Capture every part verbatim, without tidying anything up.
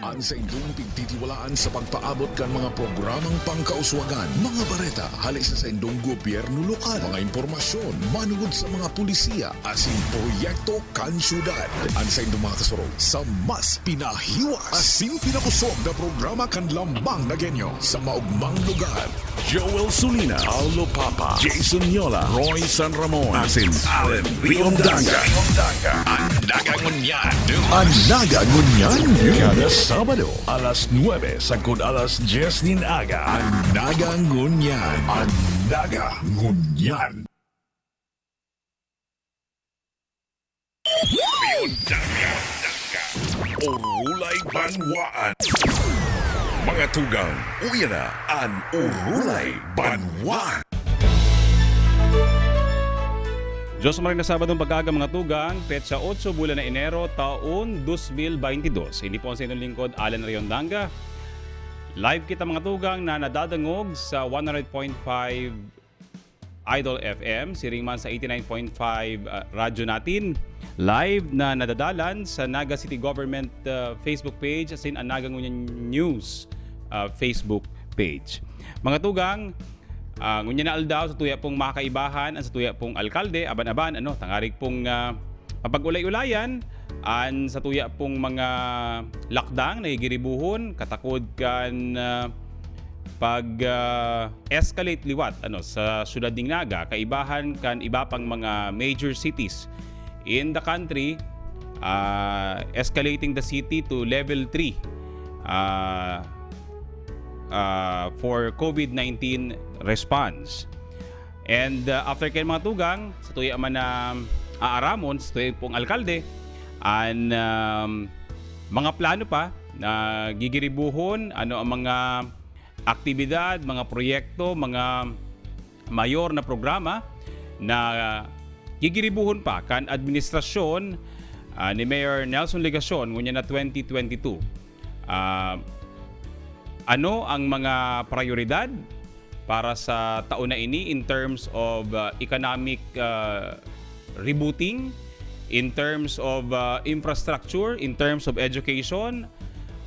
An saindong pigtitiwalaan sa pagpaabot kan mga programang pangkauswagan, mga bareta hale sa saindong gobyerno lokal, mga impormasyon manungod sa mga polisiya asin proyekto kan syudad. An saindong mga kasurog sa mas pinahiwas asin pinakosog na programa kan Lambang na Genyo sa maogmang lugar. Joel Sulina, Paulo Papa, Jason Yola, Roy San Ramon, asin Allen Riondanga. An Naga Ngunyan. An Naga Ngunyan. Kada Sabado, alas nuebe sagkod alas dyes nin aga. An Naga Ngunyan. An Naga Ngunyan. Riondanga, Danga. Orolay Banwaan. Mga tugang, uya na an Orolay Banwaan. Diyos maray na Sabadong pag-aga, mga tugang, petsa otso, bulan na Enero, taon dos mil baynte dos. Ini po ang sa inyong lingkod, Alan Riondanga. Live kita, mga tugang, na nadadangog sa one hundred point five Idol F M, siring man sa eighty-nine point five, ah, Radyo Natin, live na nadadalan sa Naga City Government, ah, Facebook page, asin an Naga Ngunyan News, ah, Facebook page. Mga tugang, ah, ngunyan na aldaw, sa tuya pong mga kaibahan, an sa tuya pong alkalde, aban-aban, ano, tangarig pong, ah, mapag-ulay-ulayan an sa tuya pong mga lakdang na gigiribuhon, katakod kan, ah, pag, ah, escalate liwat, ano, sa syudad ning Naga, kaibahan kan iba pang mga major cities in the country, ah, escalating the city to level three, ah, ah, for COVID nineteen response. And, ah, after kan mga tugang, sa tuya man na aaramon, sa tuya pong alkalde, an, um, mga plano pa na gigiribuhon, ano ang mga aktibidad, mga proyekto, mga mayor na programa na gigiribuhon pa kan administrasyon, ah, ni Mayor Nelson Legacion ngunyan na twenty twenty-two. Ah, ano ang mga prayoridad para sa taon na ini in terms of, ah, economic, ah, rebooting, in terms of, ah, infrastructure, in terms of education,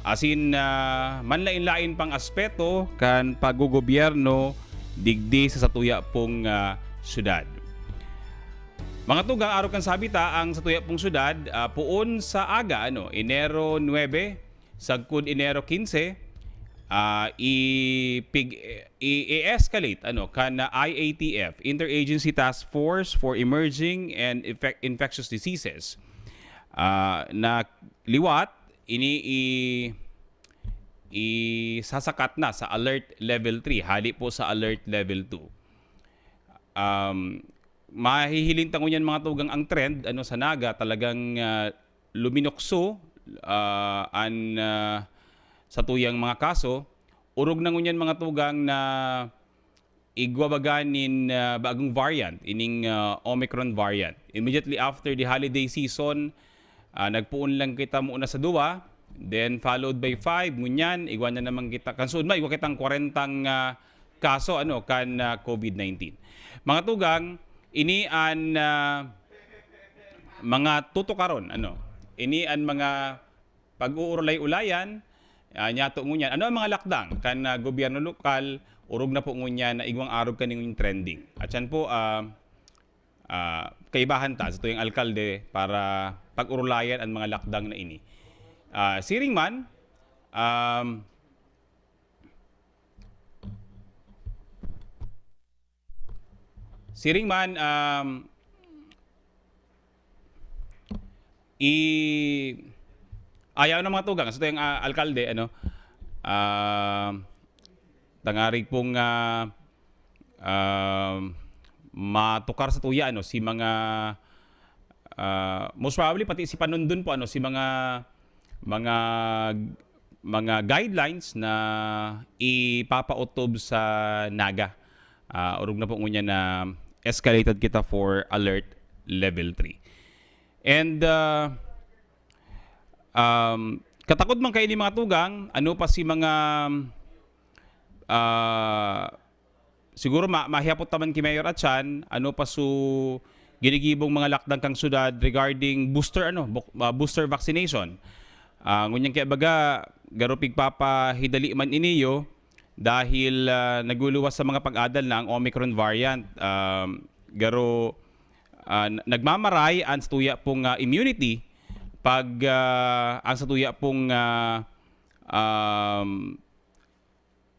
asin, ah, manlain-lain pang aspeto kan paggogobyerno digdi sa satuya pong, ah, syudad. Mga tugang, arog kan sabi ta, ang satuya pong syudad, ah, poon sa aga, ano, Enero nuebe, sagkod Enero kinse, ah, ipig-, i-, i-escalate, ano, kan I A T F, Interagency Task Force for Emerging and Infec-, Infectious Diseases, ah, na liwat, ini i-, isasakat na sa Alert Level three, hali po sa Alert Level two. Um, mahihiling ta ngunyan, mga tugang, ang trend, ano, sa Naga, talagang, ah, luminukso, ah, an, ah, satuyang mga kaso. Orog na ngunyan, mga tugang, na igwa baga nin, ah, bagong variant, ining, ah, Omicron variant. Immediately after the holiday season, ah, nagpoon lang kita muna sa duwa, then followed by five, ngunyan, igwa na naman kita. Kan suod man, igwa kitang kwarentang, ah, kaso, ano, kan, ah, COVID nineteen. Mga tugang, ini an, ah, mga tutukaron, ano, ini an mga pag-uurulay-ulayan, ah, nyato ngunyan. Ano ang mga lakdang kan, ah, gobyerno lokal, orog na po ngunyan na igwang arog kan ngunyan trending. At yan po, ah, ah, kaibahan ta sa tuyang alkalde para pag-urulayan ang mga lakdang na ini. Ah, siring man, um, siring man, um, i-, ayaw ng mga tugang. Sa tuyang, ah, alkalde, ano, ah, tangarig pong, ah, ah, matukar sa tuya, ano, si mga, ah, most probably, pati si Panundon po, ano, si mga, mga, mga guidelines na ipapaotob sa Naga. Ah, orog na po ngunyan na escalated kita for alert level three. And, ah, um, katakod man kaini, mga tugang, ano pa si mga, ah, siguro ma-, mahiyapot ta man ki Mayor Atian, ano pa su ginigibong mga lakdang kan syudad regarding booster, ano, buk-, ah, booster vaccination. Ah, ngunyan kaya baga, garo pigpapahidali man iniyo dahil, ah, nagluluwas sa mga pag-adal na ang Omicron variant. Um, garo, ah, n- nagmamaray ang satuya pong, ah, immunity pag, ah, ang satuya pong, ah, um,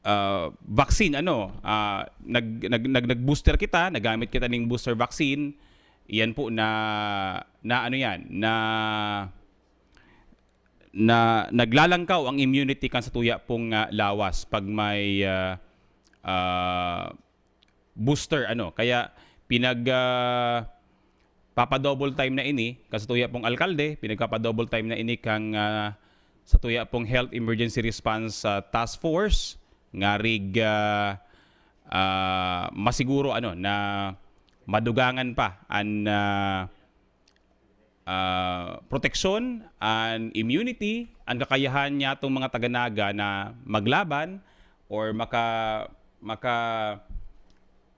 ah, vaccine, ano, ah, nag-, nag-, nag-, nag-booster kita, nagamit kita ning booster vaccine, iyan po na, na ano yan, na, na naglalangkaw ang immunity kan satuya pong, ah, lawas pag may, ah, ah, booster, ano. Kaya pinag, ah, papa-double time na ini kan satuya pong alkalde, pinagpapa-double time na ini kang, ah, satuya pong Health Emergency Response, ah, Task Force, ngarig, ah, ah, masiguro, ano, na madugangan pa an, ah, ah, proteksyon, an immunity, an kakayahan niya tong mga taga Naga na maglaban or maka-, maka-,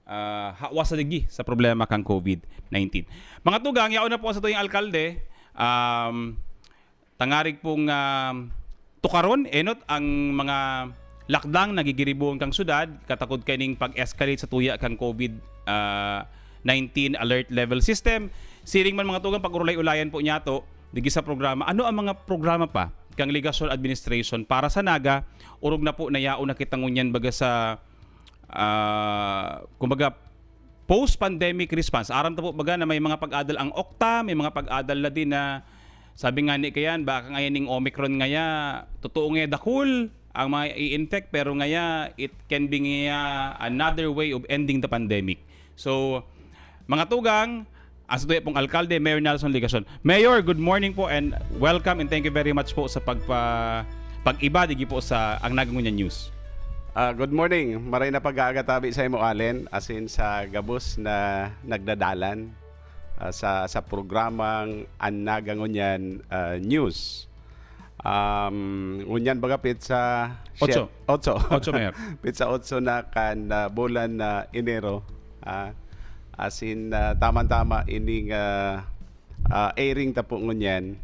ah, hawa sa digi sa problema kan COVID nineteen. Mga tugang, yaon na po sa tuyang alkalde, um, tangarig pong, um, tukaron, enot ang mga lakdang na gigiribohon kan syudad, katakod kaining pag-escalate sa tuya kan COVID, ah, nineteen alert level system. Siring man, mga tugang, pag-urulay-ulayan po niyato, digi sa programa, ano ang mga programa pa kang Legasyon Administration para sa Naga, orog na po na yaon na kita ngunyan baga sa, ah, kumbaga, post-pandemic response. Aram ta po baga na may mga pag-adal ang OCTA, may mga pag-adal na din na sabi nga ni kayan, baka ngayon ning Omicron ngaya, totoo nga dakul ang mga i-infect, pero ngaya, it can be ngaya another way of ending the pandemic. So, mga tugang, ang satuya pong alkalde, Mayor Nelson Legacion. Mayor, good morning po and welcome and thank you very much po sa pagpa-, pag-iba digi po sa Ang Naga Ngunyan News. Ah, good morning. Maray na pag-aaga tabi sa imo, Allen, asin sa gabos na nagdadalan, ah, sa, sa programang Ang Naga Ngunyan, ah, News. Um, ngunyan baga, petsa Otso. Siyet-, otso. Otso, Mayor. Petsa otso na kan, ah, bulan na Enero. Ah, asin, ah, tama-tama ining, ah, ah, airing ta po ngunyan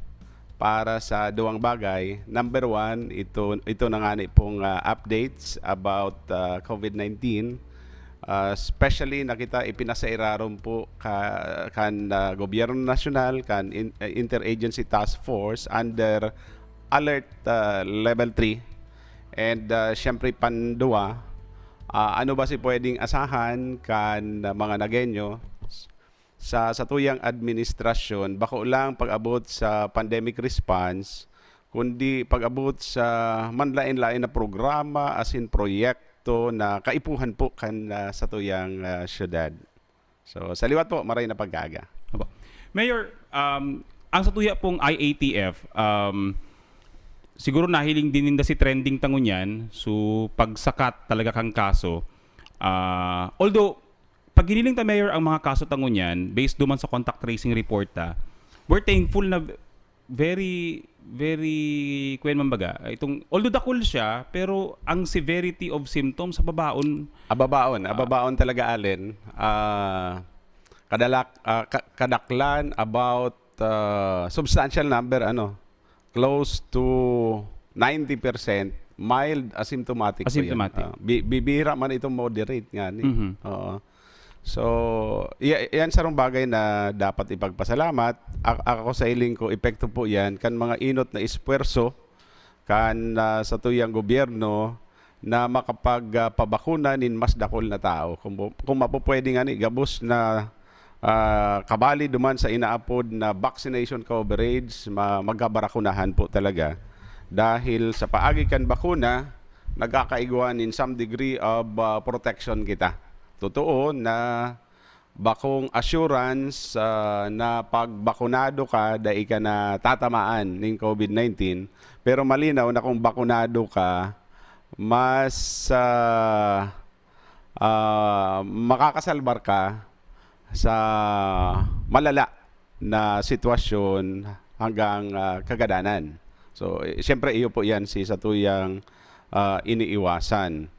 para sa duwang bagay. Number one, ito, ito na ngani pong, ah, updates about, ah, COVID nineteen. Ah, especially na kita ipinasairarom po ka-, kan, ah, gobyerno nasyonal, kan in-, ah, Interagency Task Force under Alert, ah, Level three. And, ah, siyempre, pandua, ah, ano ba si pwedeng asahan kan, ah, mga Nagueño sa satuyang administrasyon, bako lang pag-abot sa pandemic response, kundi pag-abot sa manlaen-laen na programa asin proyekto na kaipuhan po kan, ah, satuyang, ah, syudad. So, sa liwat po, maray na pag-aaga. Opo. Mayor, um, ang satuya pong I A T F, um, siguro nahiling din ninda si trending ta ngunyan, so pagsakat talaga kan kaso. Ah, although, pag hiniling ta, Mayor, ang mga kaso ta ngunyan, based duman sa contact tracing report ta, we're thankful na very, very, kuwan man baga, itong, although dakul siya, pero ang severity of symptoms, hababaon. Ababaon, Ah. ababaon talaga, Allen. Ah, kadalak-, ah, ka-, kadaklan about, ah, substantial number, ano, close to ninety percent mild asymptomatic po yan. Asymptomatic. Ah, bi-, bibihira man itong moderate nga ni. Mhm. Oo. So, iya-, yan sarong bagay na dapat ipagpasalamat. A-, ako sa hiling ko, epekto po yan kan mga inot na esfuerso kan, ah, satuyang gobyerno na makapag, ah, pabakuna nin mas dakul na tao. Kung bu-, kung mapupwede nga ni, gabos na, ah, kabali duman sa inaapod na vaccination coverage, ma-, magkabarakunahan po talaga. Dahil sa paagi kan bakuna, nagkakaigwa nin some degree of, ah, protection kita. Totoo na bakong assurance, ah, na pag bakunado ka, dai ka na tatamaan nin COVID nineteen. Pero malinaw na kung bakunado ka, mas, ah, ah, makakasalbar ka sa malala na sitwasyon hanggang, ah, kagadanan. So, eh, siyempre, iyo po yan si satuyang, ah, iniiwasan.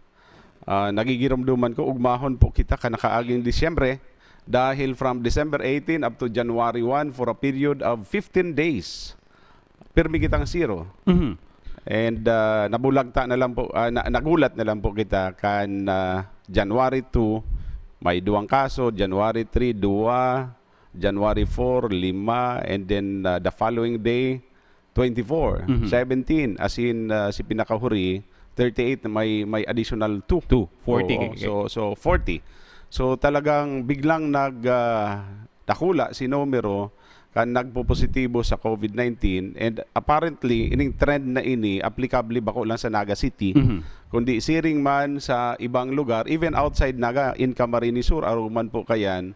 Ah, nagigiromdoman ko, ugmahon po kita kan nakaaging Disyembre, dahil from December eighteen up to January one, for a period of fifteen days, pirmi kitang zero. Mhm. And, ah, nabulagta na lang po, ah, na nagulat na lang po kita kan, ah, January two, may duwang kaso, January three, duwa, January four, lima, and then, ah, the following day, twenty-four, Mhm. seventeen, as in, ah, si pinakahuri, thirty-eight na may may additional two. Two, forty Oo, kay so so forty. So talagang biglang nag, ah, dakula si numero kan nagpopositibo sa COVID nineteen, and apparently ining trend na ini aplikable bako lang sa Naga City, Mhm. kundi siring man sa ibang lugar, even outside Naga, in Camarines Sur, arog man po kayan,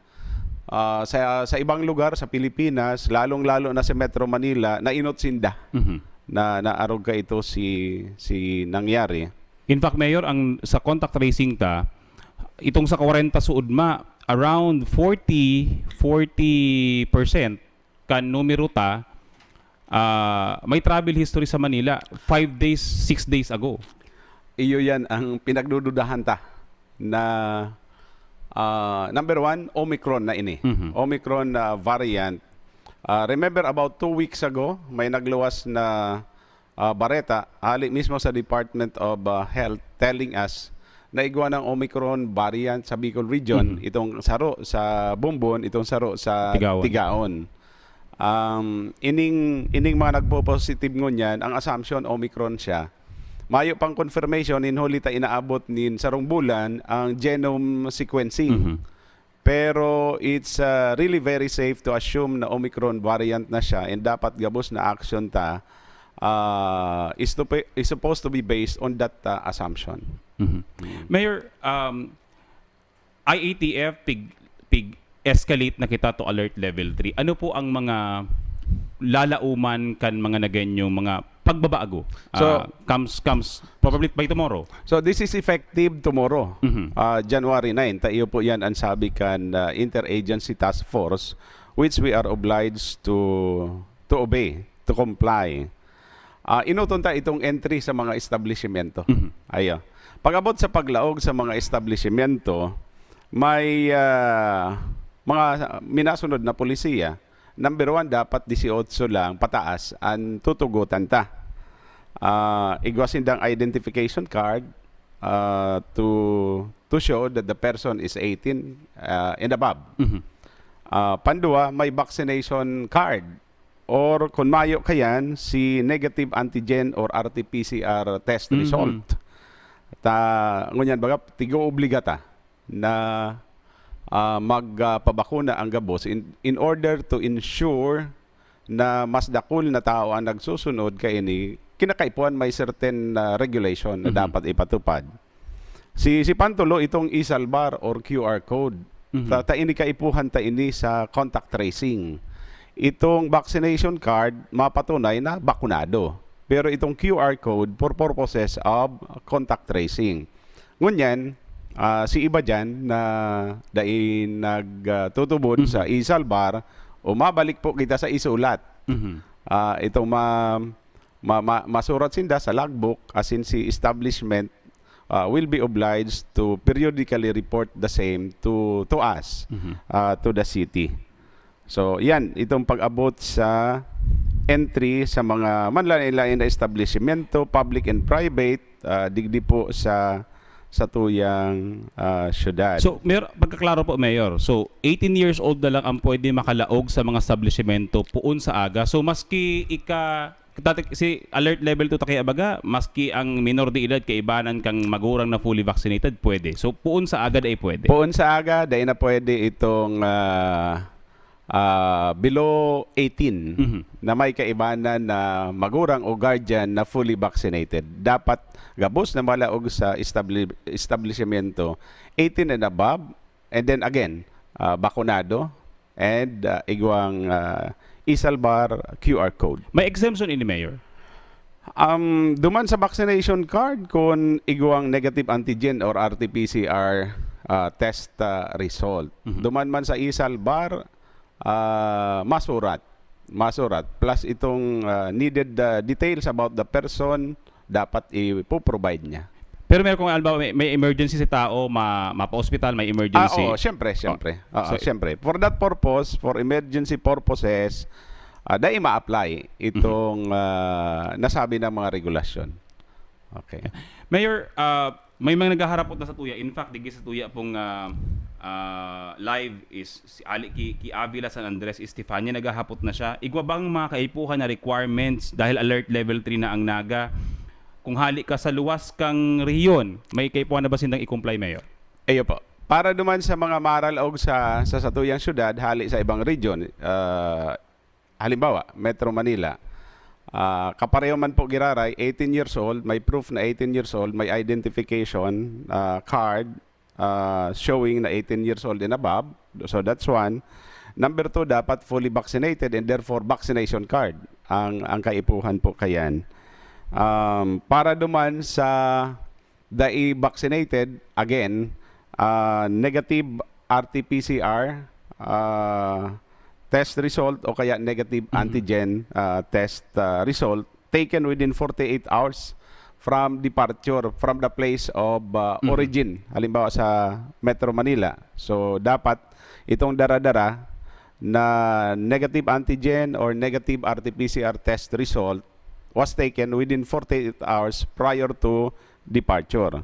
ah, sa sa ibang lugar sa Pilipinas, lalong-lalo na sa Metro Manila, nainot sinda Mhm. na naarog ka ito si si nangyari. In fact, Mayor, ang sa contact tracing ta, itong sa kwarenta suod ma, around forty, forty percent kan numero ta, ah, may travel history sa Manila five days, six days ago. Iyo yan ang pinagdududahan ta na, ah, number one, Omicron na ini. Mhm. Omicron, ah, variant. Ah, remember about two weeks ago, may nagluwas na, ah, bareta, hali mismo sa Department of, ah, Health telling us na igwa ng Omicron variant sa Bicol region, Mhm. itong saro sa Bombon, itong saro sa Tigaon. Tigaon. Um, ining ining mga nagpo-positive ngunyan, ang assumption Omicron siya. Mayo pang confirmation, nin huli ta inaabot nin sarong bulan ang genome sequencing. Mhm. Pero it's, uh, really very safe to assume na Omicron variant na siya, and dapat gabos na action ta, uh, is to be, is supposed to be based on that, uh, assumption. Mhm. Mm. Mayor, um, I A T F, pig pig-escalate na kita to alert level three. Ano po ang mga lalauman kan mga Nagueño, mga pagbabago? So, Ah, comes, comes probably by tomorrow. So, this is effective tomorrow, Mhm. ah, January nine. Ta iyo po yan ang sabi kan, ah, Interagency Task Force, which we are obliged to to obey, to comply. Ah, inuton ta itong entry sa mga establisimyento. Mhm. Ayo. Pag-abot sa paglaog sa mga establisimyento, may, ah, mga minasunod na polisiya. Number one, dapat dieciocho lang pataas ang tutugutan ta. Ah, igwa sindang identification card, ah, to, to show that the person is eighteen, ah, and above. Mhm. Ah, pandua, may vaccination card or kun mayo kayan, si negative antigen or R T P C R test Mhm. result. Ta, ngunyan baga, tigo-obliga ta na, ah, mag, ah, pabakuna ang gabos in, in order to ensure na mas dakul na tao ang nagsusunod kaini, kinakaipuhan may certain, ah, regulation na Mhm. dapat ipatupad. Si, si Pantulo, itong e-salbar or Q R code. Mhm. Ta, ta ini kaipuhan ta ini sa contact tracing. Itong vaccination card, mapatunay na bakunado. Pero itong Q R code for purposes of contact tracing. Ngunyan, ah, si iba diyan na dai nag, ah, tutubod Mhm. sa e-salbar, o mabalik po kita sa isulat. Mhm. Ah, itong ma-, ma-, ma-, masurat sinda sa logbook, as in si establishment, ah, will be obliged to periodically report the same to, to us, Mhm. ah, to the city. So, yan, itong pag-abot sa entry sa mga manlain-lain na establisimento, public and private, ah, digdi po sa, sa tuyang, ah, syudad. So, Mayor, pagkaklaro po, Mayor. So, eighteen years old na lang ang pwede makalaog sa mga establisimento poon sa aga. So, maski ika-, dati, si alert level two ta kaya baga, maski ang minor de edad kaibanan kang magurang na fully vaccinated, pwede. So, poon sa aga dai pwede. Poon sa aga, dai na pwede itong, ah, ah, below eighteen Mhm. na may kaibanan na magurang o guardian na fully vaccinated. Dapat gabos na malaog sa establi-, establisimento, eighteen and above, and then again, ah, bakunado, and, ah, igwang, ah, e-salbar Q R code. May exemption ini, Mayor? Um, duman sa vaccination card, kun igwang negative antigen or R T P C R, ah, test, ah, result. Mhm. Duman man sa e-salbar, ah, masurat. Masurat. Plus itong, ah, needed, ah, details about the person, dapat ipo-provide niya. Pero meron kung halimbawa may, may emergency si tao, ma-, mapa-ospital, may emergency. Ah, oo, siyempre, siyempre. Oo, So, siyempre. For that purpose, for emergency purposes, ah, dai ma-apply itong, ah, nasabi na mga regulasyon. Okay. Mayor, ah, may mga naghaharapot na satuya. In fact, digdi satuya pong, ah, ah, live is si ali ki, ki Avila San Andres Estefania, naghahapot na siya. Igwa bang mga kaipuhan na requirements dahil alert level three na ang Naga? Kung hali ka sa luwas kang rehiyon, may kaipuhan na ba sindang i-comply, Mayor? Iyo po. Para duman sa mga maralaog sa, sa satuyang syudad, hali sa ibang region, ah, halimbawa, Metro Manila, ah, kapareho man po giraray, eighteen years old, may proof na eighteen years old, may identification, ah, card, ah, showing na eighteen years old and above. So that's one. Number two, dapat fully vaccinated and therefore vaccination card ang, ang kaipuhan po kayan. Um, para duman sa dai vaccinated, again, ah, negative R T P C R, ah, test result o kaya negative Mhm. antigen, ah, test, ah, result taken within forty-eight hours from departure, from the place of, ah, Mhm. origin. Halimbawa sa Metro Manila. So, dapat itong dara-dara na negative antigen or negative R T P C R test result was taken within forty-eight hours prior to departure.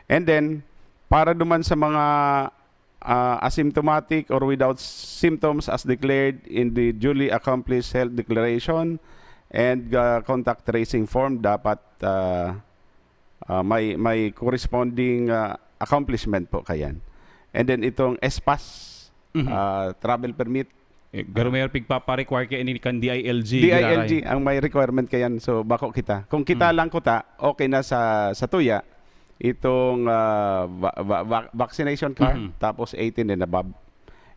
And then, para duman sa mga, ah, asymptomatic or without symptoms as declared in the duly accomplished health declaration and, ah, contact tracing form, dapat, ah, ah, may, may corresponding, ah, accomplishment po kayan. And then itong S-PASS, Mhm. ah, travel permit, Eh, garo, Mayor, pigpapa-require kaya ini kan D I L G, D I L G giraray. ang may requirement kayan. So, bako kita. Kung kita Mm. lang kuta, okay na sa, sa tuya. Itong, ah, va- va- va- vaccination card, Mhm. tapos eighteen and above.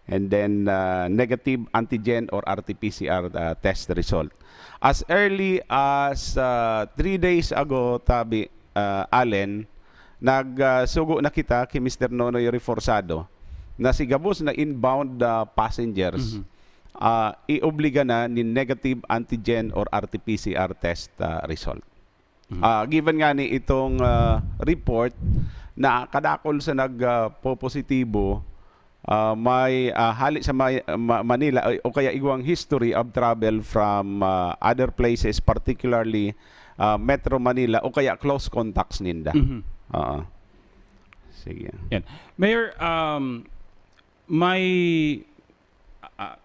And then, ah, negative antigen or R T P C R, ah, test result. As early as, ah, three days ago, tabi, ah, Allen, nagsugo na kita ki Mister Nonoy Reforzado na si gabos na inbound, ah, passengers, Mhm. ah, iobliga na nin negative antigen or R T P C R test, ah, result. Mhm. Ah, given nga ni itong, ah, report na kadakol sa nag, ah, popositibo, ah, may, ah, hali sa may, Ma- Manila o, o kaya igwang history of travel from, ah, other places, particularly, ah, Metro Manila o kaya close contacts ninda. Mhm. Oo. Sige. Yan. Mayor, um, may, ah, ah,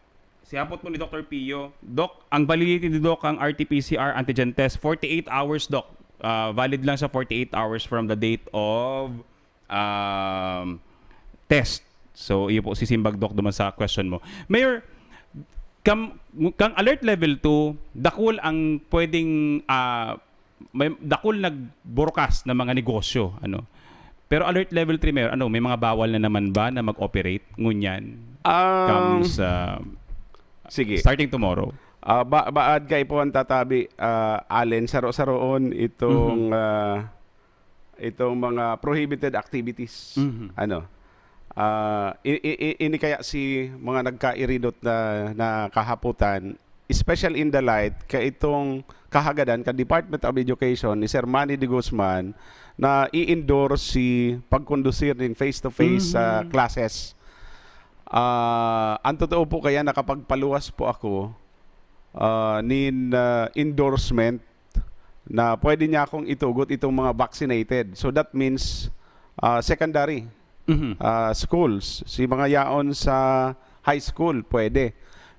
sihapot po ni Doctor Pio, Doc, ang validity ni Doc ang R T P C R antigen test, forty-eight hours, Doc. Ah, valid lang sa forty-eight hours from the date of, um, test. So, iyo po, sisimbag, Doc, duman sa question mo. Mayor, kam, kang alert level two, dakul ang pwedeng, ah, may dakul nagburukas na mga negosyo, ano. Pero alert level three, Mayor, ano, may mga bawal na naman ba na mag-operate ngunyan? Um, Comes, ah, sige. Starting tomorrow. Ah, ba baad kaipuhan tatabi, ah, Allen, saro-saroon itong, Mhm. ah, itong mga prohibited activities. Mhm. Ano? Ah, i- i- i- ini kaya si mga nagkairidot na, na kahaputan, especially in the light ka itong kahagadan ka Department of Education ni Sir Manny de Guzman na i-endorse si pagkondusir nin face-to-face, Mhm. ah, classes. Ah, ang totoo po kaya, nakapagpaluwas po ako, ah, nin, ah, endorsement na pwede niya akong itugot itong mga vaccinated. So that means, ah, secondary, Mhm. ah, schools. Si mga yaon sa high school, pwede.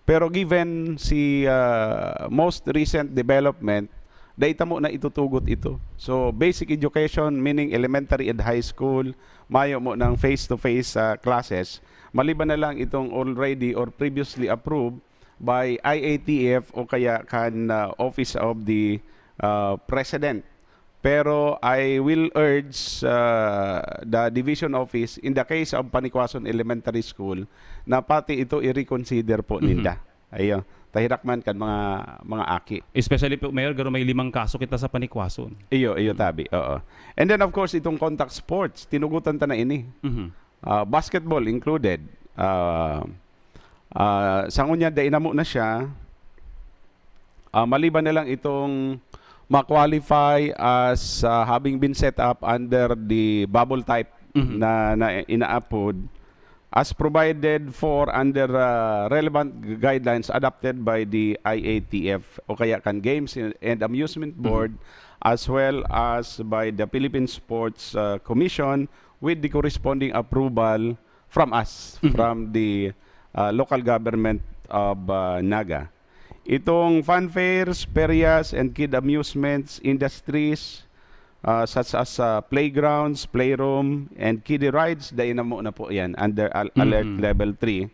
Pero given si, ah, most recent development, dai ta mo na itutugot ito. So, basic education, meaning elementary and high school, mayo mo ng face-to-face, ah, classes, maliban na lang itong already or previously approved by I A T F o kaya kan, ah, Office of the, ah, President. Pero I will urge, ah, the division office in the case of Panikwason Elementary School na pati ito i-reconsider po Mhm. ninda. Ayo, tahirak man kan mga, mga aki. Especially po, Mayor, garo may limang kaso kita sa Panikwason. Iyo, iyo tabi. Oo. And then of course, itong contact sports, tinugutan ta na ini. Mhm. Ah, basketball included. Ah, ah, sa ngunya, dai na mo na siya. Ah, maliban na lang itong ma-qualify as, ah, having been set up under the bubble type Mhm. na, na inaapod. as provided for under, ah, relevant guidelines adopted by the I A T F o kaya kan Games and Amusement Board, as well as by the Philippine Sports, ah, Commission, with the corresponding approval from us, from the, ah, local government of, ah, Naga. Itong fun fairs, ferias, and kid amusements, industries, ah, such as, ah, playgrounds, playroom, and kiddie rides, dai na muna po yan under al- alert level three.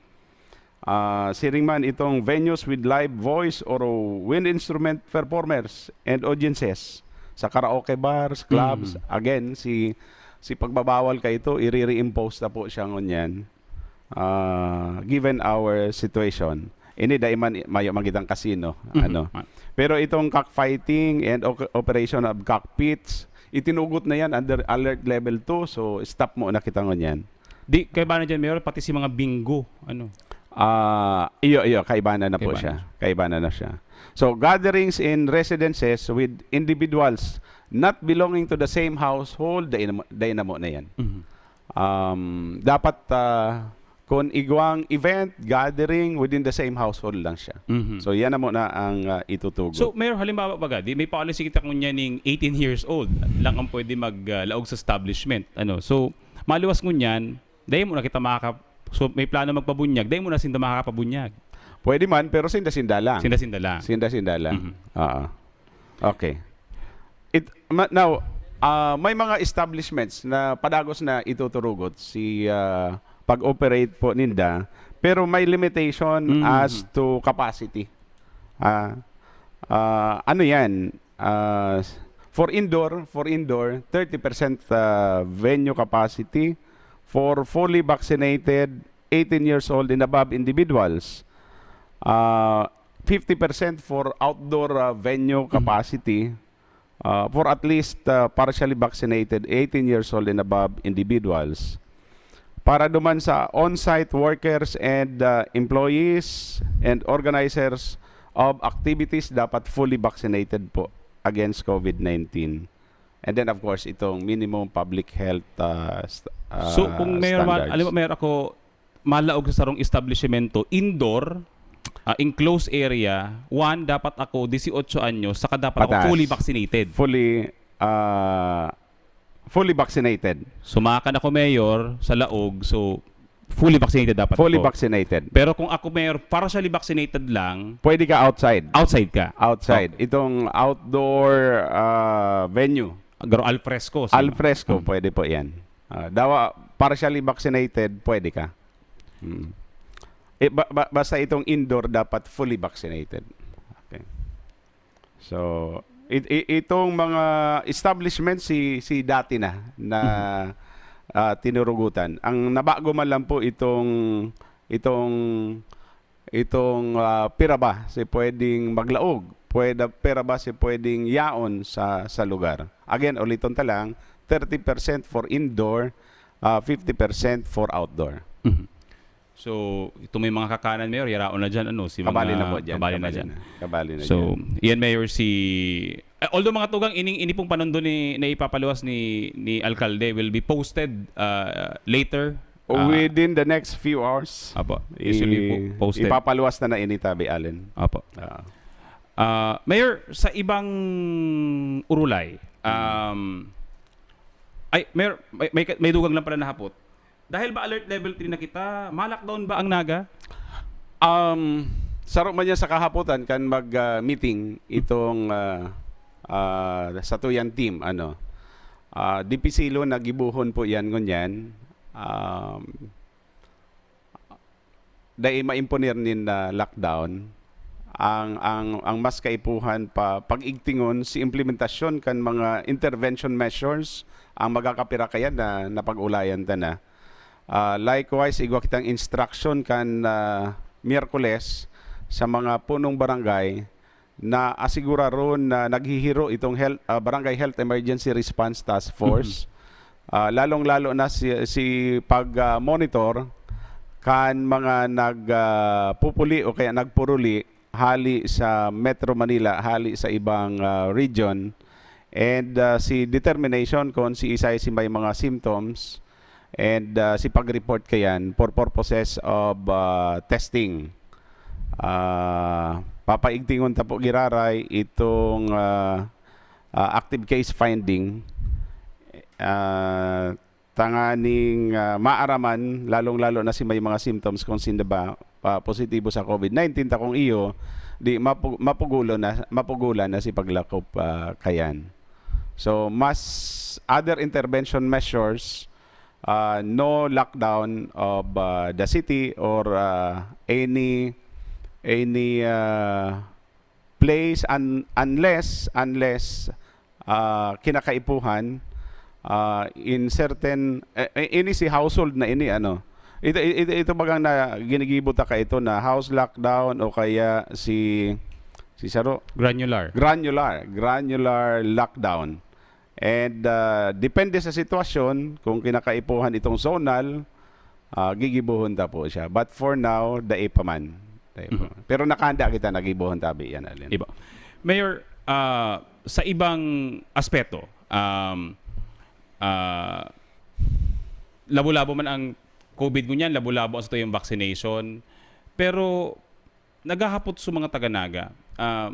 Ah, siring man itong venues with live voice or wind instrument performers and audiences sa karaoke bars, clubs. Again, si si pagbabawal ka ito, i-reimpose na po siya ngunyan, ah, given our situation. Ini dai man, mayo man kitang casino, ano. Pero itong cockfighting and o- operation of cockpits, itinugot na yan under alert level two, so stop muna kita ngunyan. Di, kaiba na dyan, Mayor, pati si mga bingo, ano? Ah, iyo, iyo, kaiba na na po Kaiba na siya. Kaiba na na siya. So, gatherings in residences with individuals not belonging to the same household, dai na mo, dai na mo na yan. Mhm. Um, dapat, ah, kung igwang event, gathering within the same household lang siya. Mhm. So, yan na muna ang, ah, itutugot. So, Mayor, halimbawa baga, di may policy kita ngunyan ning eighteen years old lang ang pwede mag, ah, laog sa establishment. Ano? So, maluwas ngunyan, dai mo na kita makaka-, so, may plano magpabunyag, dai mo na sinda makakapabunyag. Pwede man, pero sinda-sinda lang. Sinda-sinda lang. Sinda-sinda lang. Mhm. Oo. Okay. It, ma- now, ah, may mga establishments na padagos na ituturugot si, ah, pag-operate po ninda, pero may limitation Mm. as to capacity. Ah, ah, ano yan? Ah, for indoor, for indoor, thirty percent, ah, venue capacity. For fully vaccinated, eighteen years old and above individuals, ah, fifty percent for outdoor, ah, venue capacity, ah, for at least, ah, partially vaccinated eighteen years old and above individuals. Para duman sa on-site workers and, ah, employees and organizers of activities, dapat fully vaccinated po against COVID nineteen. And then, of course, itong minimum public health, ah, st- ah, So, kung Mayor, ma- standards. alam mo, Mayor, ako, malaog sa sarong establishmento, indoor, ah, enclosed area, one, dapat ako dieciocho anyos, saka dapat ako Patas. fully vaccinated. Fully, ah, fully vaccinated. Sumakan ako, Mayor, sa laog, so fully vaccinated dapat Fully ako. vaccinated. Pero kung ako, Mayor, partially vaccinated lang, Pwede ka outside. outside ka. Outside. Oh. Itong outdoor, ah, venue. Garo al fresco, sino? Al fresco, Mm. pwede po yan. Ah, dawa, partially vaccinated, pwede ka. Mm. Eh, ba- ba- basta itong indoor, dapat fully vaccinated. Okay. So, it- i- itong mga establishment, si, si dati na, na, Mhm. ah, tinurugutan. Ang nabago man lang po itong, itong, itong, ah, pira ba si pwedeng maglaog? Pwede, pira ba si pwedeng yaon sa, sa lugar? Again, uliton ta lang, thirty percent for indoor, ah, fifty percent for outdoor. Mhm. So, ito may mga kakanan, Mayor, yaraon na dyan, ano, si mga Kabali na po dyan. kabali na Kabali dyan. na. Kabali na So, dyan. yan, Mayor, si, eh, although mga tugang, ining, ini pong panundo ni, na ipapaluwas ni, ni Alkalde will be posted, ah, later. Ah, Within the next few hours, Apo. This will be i- po- posted. ipapaluwas na na ini, Tabi Allen. Apo. Ah. Ah, Mayor, sa ibang urulay, um, ay, Mayor, may, may, may dugang lang pala na hapot. Dahil ba alert level three na kita, ma-lockdown ba ang Naga? Um, saro man yan sa kahapotan kan mag, ah, meeting itong, ah, ah, satuyan team, ano. Ah, dipisilo na gibohon po yan ngunyan. Um, dai maimponer nin, ah, lockdown. Ang, ang, ang mas kaipuhan pa pag-igtingon si implementasyon kan mga intervention measures ang magkakapira kayan na napag-ulayan ta na. Ah, likewise, igwa kitang instruction kan, ah, Miyerkules sa mga punong barangay na asiguraron na naghihiro itong health, ah, Barangay Health Emergency Response Task Force. Mhm. Ah, lalong-lalo na si, si pag, ah, monitor kan mga nag, ah, pupuli o kaya nagpuruli hali sa Metro Manila, hali sa ibang, ah, region. And, ah, si determination kung si isay si may mga symptoms, And, ah, si pag-report kayan for purposes of, ah, testing. Ah, papaigtingon ta po giraray itong, ah, ah, active case finding, ah, tanganing, ah, maaraman, lalong-lalo na si may mga symptoms kung sino ba, ah, positibo sa covid nineteen, ta kung iyo, di mapu-, mapugulo na, mapugulan na si paglakop, ah, kayan. So, mas other intervention measures, ah, no lockdown of, ah, the city or, ah, any, any, ah, place un-, unless, unless, ah, kinakaipuhan, ah, in certain, eh, eh, ini si household na ini, ano. Ito, ito, ito bagang na ginigibo ta ka ito na house lockdown o kaya si, si saro? Granular. Granular, granular lockdown. And, ah, depende sa sitwasyon, kung kinakaipuhan itong zonal, ah, gigibohon ta po siya. But for now, dai pa man. Dai pa Mhm. man. Pero nakahanda kita, nagibohon tabi yan, Alin. Iba. Mayor, ah, sa ibang aspeto, um, ah, labo-labo man ang covid ngunyan, labo-labo ang satuyang vaccination. Pero naghahapot sa mga taga-Naga, ah,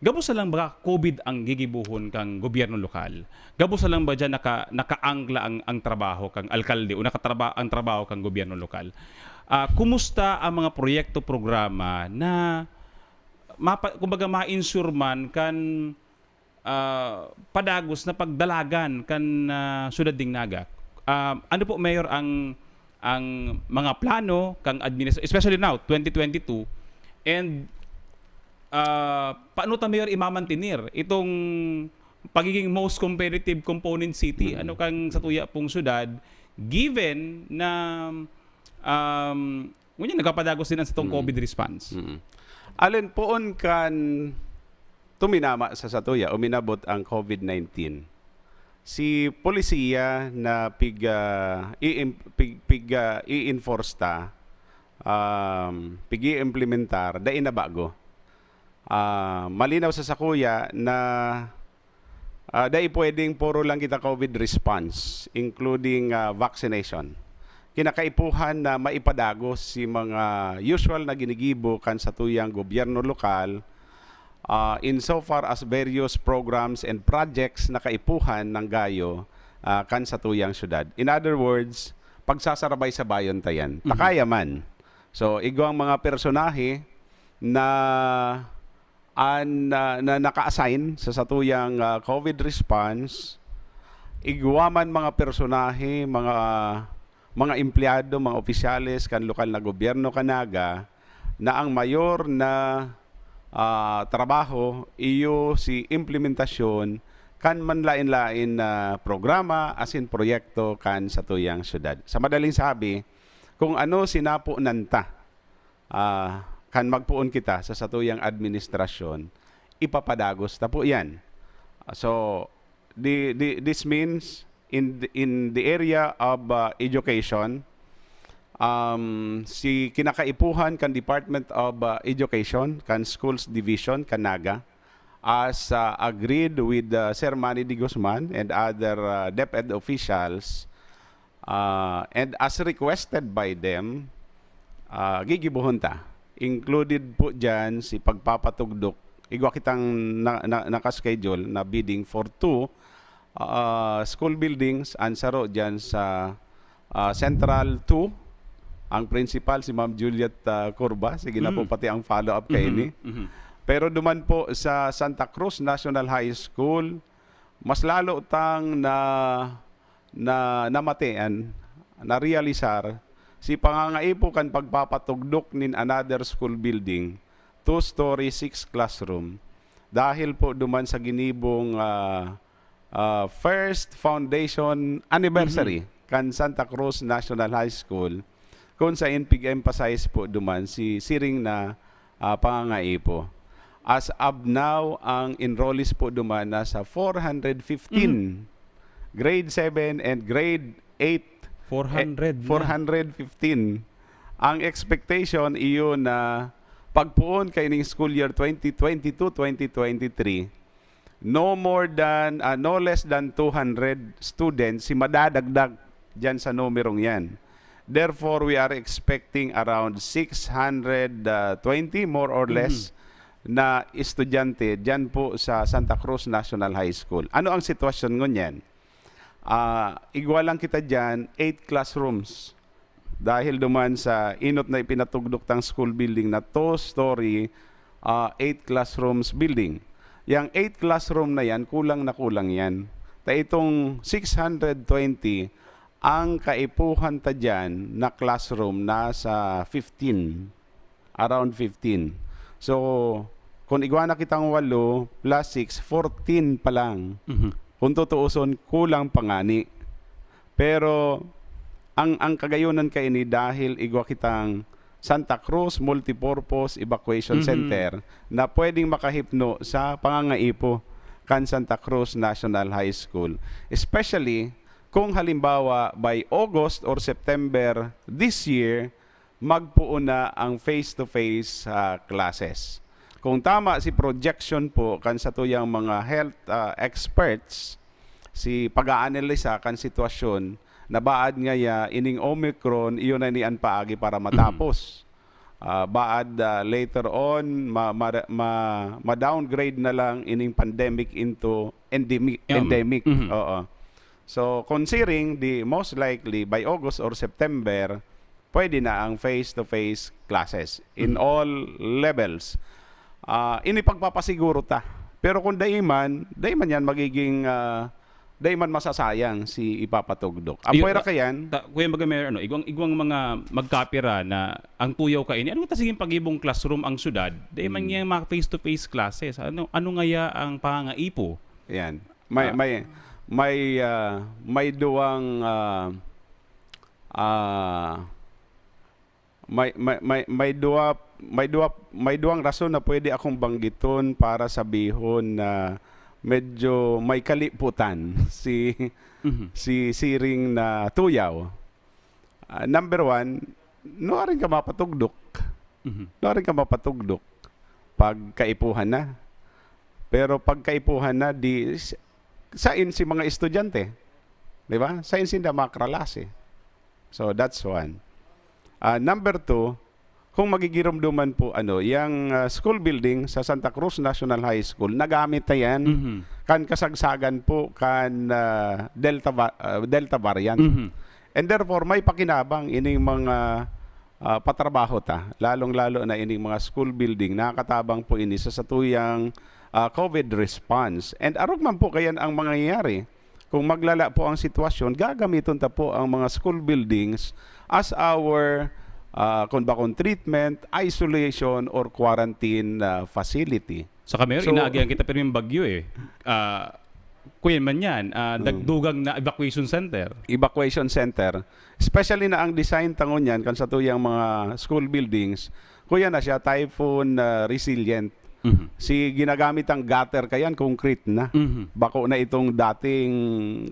gabos na lang ba covid ang gigibohon kan gobyerno lokal? Gabos na lang ba diyan naka-, nakaangla ang, ang trabaho kan alkalde o nakatraba-, ang trabaho kan gobyerno lokal? Ah, kumusta ang mga proyekto, programa na mapa-, kumbaga, ma-ensure man kan ah, padagos na pagdalagan kan, ah, syudad nin Naga. Ah, ano po, Mayor, ang, ang mga plano kan administ-, especially now, twenty twenty-two, and, ah, paano ta, Mayor, imamantener itong pagiging most competitive component city, Mm. ano, kan satuya pong syudad, given na, um, ngunyan nagpapadagos din ang satong Mm. covid response? Mm. Alin, poon kan tuminama sa satuya, uminabot ang covid nineteen, si polisiya na pig-, ah, i-im-, pig-, pig-, ah, i-enforce ta, um, pig-i-implementar, dai na bago. Ah, malinaw sa sakuya na, ah, dai pwedeng puro lang kita covid response, including, ah, vaccination. Kinakaipuhan na maipadagos si mga usual na ginigibo kan satuyang gobyerno lokal, ah, insofar as various programs and projects na kaipuhan nanggayo, ah, kan satuyang syudad. In other words, pagsasarabay-sabayon ta yan. Mhm. Ta kaya man. So, igwang mga personahe na an-, na, na naka-assign sa satuyang, ah, covid response, igwa man mga personahe, mga, mga empleyado, mga opisyales kan lokal na gobyerno kan Naga, na ang mayor na, ah, trabaho iyo si implementasyon kan manlaen-laen na programa asin proyekto kan satuyang syudad. Sa madaling sabi, kung ano sinaponan ta, ah, kan magpoon kita sa satuyang administrasyon, ipapadagos ta po yan. So, the, the, this means in the, in the area of, ah, education, um, si kinakaipuhan kan Department of, ah, Education, kan Schools Division, kan Naga, as, ah, agreed with, ah, Sir Manny de Guzman and other, ah, DepEd officials, ah, and as requested by them, ah, gigibohon ta. Included po dyan si pagpapatugdok. Igwa kitang na, na, naka-schedule na bidding for two, ah, school buildings, ang saro dyan sa, ah, Central two, ang principal si Ma'am Juliet, ah, Curva. Sige na po, Mm. pati ang follow-up Mhm, kaini. mhm. Pero duman po sa Santa Cruz National High School, mas lalo tang na, na, namatian, narealisar, si pangangaipo kan pagpapatugdok nin another school building, two-story, six classroom, dahil po duman sa ginibong, ah, ah, first foundation anniversary Mhm. kan Santa Cruz National High School, kung sain pig-emphasize po duman si siring na, ah, pangangaipo. As of now, ang enrollees po duman nasa four hundred fifteen. Mhm. Grade seven and grade eight. Four hundred Eh, na. four hundred fifteen. Ang expectation iyo na pagpoon kaining school year twenty twenty-two, twenty twenty-three, no more than, ah, no less than two hundred students si madadagdag diyan sa numerong yan. Therefore, we are expecting around six hundred twenty, more or less, na estudyante diyan po sa Santa Cruz National High School. Ano ang sitwasyon ngunyan? Ah, igwa lang kita diyan, eight classrooms. Dahil duman sa inot na ipinatugdok tang school building na two-story, ah, eight classrooms building. Yang eight classroom na yan, kulang na kulang yan. Ta itong six hundred twenty, ang kaipuhan ta diyan na classroom nasa fifteen, around fifteen. So, kung igwa na kitang walo plus six, fourteen pa lang. Mhm. Kung tutuuson, kulang pa ngani. Pero ang, ang kagayunan kaini dahil igwa kitang Santa Cruz Multipurpose Evacuation Mhm. Center na pwedeng makahipno sa pangangaipo kan Santa Cruz National High School. Especially kung halimbawa by August or September this year, magpoon na ang face-to-face, ah, classes. Kung tama si projection po kan satuyang mga health, ah, experts, si pag-aanalisa kan sitwasyon, na baad ngaya ining Omicron, iyon na ni an paagi para Mhm. matapos. Ah, baad, ah, later on, ma-, ma-, ma-, ma-downgrade na lang ining pandemic into endemi-, Yeah, endemic. Mhm. Oo. So, considering the most likely by August or September, pwede na ang face-to-face classes in Mhm. all levels. Ah, ini pagpapasiguro ta. Pero kung dai man, dai man yan magiging, ah, dai man masasayang si ipapatugdok. Iyo, Apwera ah, kayan, ta-, Kuya Magamero, ano, igwang, igwang mga magkapira na ang tuyaw kaini, ano ta siging pagibong classroom ang syudad? Dai man Hmm. niyang mga face-to-face classes. Ano, ano ngaya ang pangangaipo? Yan. May, Ah. may, may, ah, may duwang, ah, ah, may, may, may, may duwa, may duwa, may duwang rason na pwede akong banggiton para sabihon na medyo may kaliputan si, Mhm. si siring na tuyaw. Ah, number one, nuarin ka mapatugdok. Mhm. Nuarin ka mapatugdok pag kaipuhan na. Pero pag kaipuhan na, di, s-, sain si mga estudyante? Di ba? Sain sinda makralasi? So, that's one. Ah, number two, kung magigiromdoman po, ano, yang, ah, school building sa Santa Cruz National High School, nagamit na yan Mhm. kan kasagsagan po kan, ah, Delta va-, ah, Delta variant. Mhm. And therefore, may pakinabang ining mga, ah, patrabaho ta, lalong-lalo na ining mga school building, nakakatabang po ini sa satuyang, ah, COVID response. And arog man po kayan ang mangyayari. Kung maglala po ang sitwasyon, gagamiton ta po ang mga school buildings as our, ah, kung bakong treatment, isolation, or quarantine, ah, facility. Sa Camero, So, inaagihan kita pirming bagyo eh. Ah, kuyan man yan, ah, Mm. dagdugang na evacuation center. Evacuation center. Especially na ang design ta ngunyan kan satuyang mga school buildings, kuya na siya, typhoon, ah, resilient. Mhm. Si ginagamit ang gutter kayan, concrete na. Mhm. Bako na itong dating,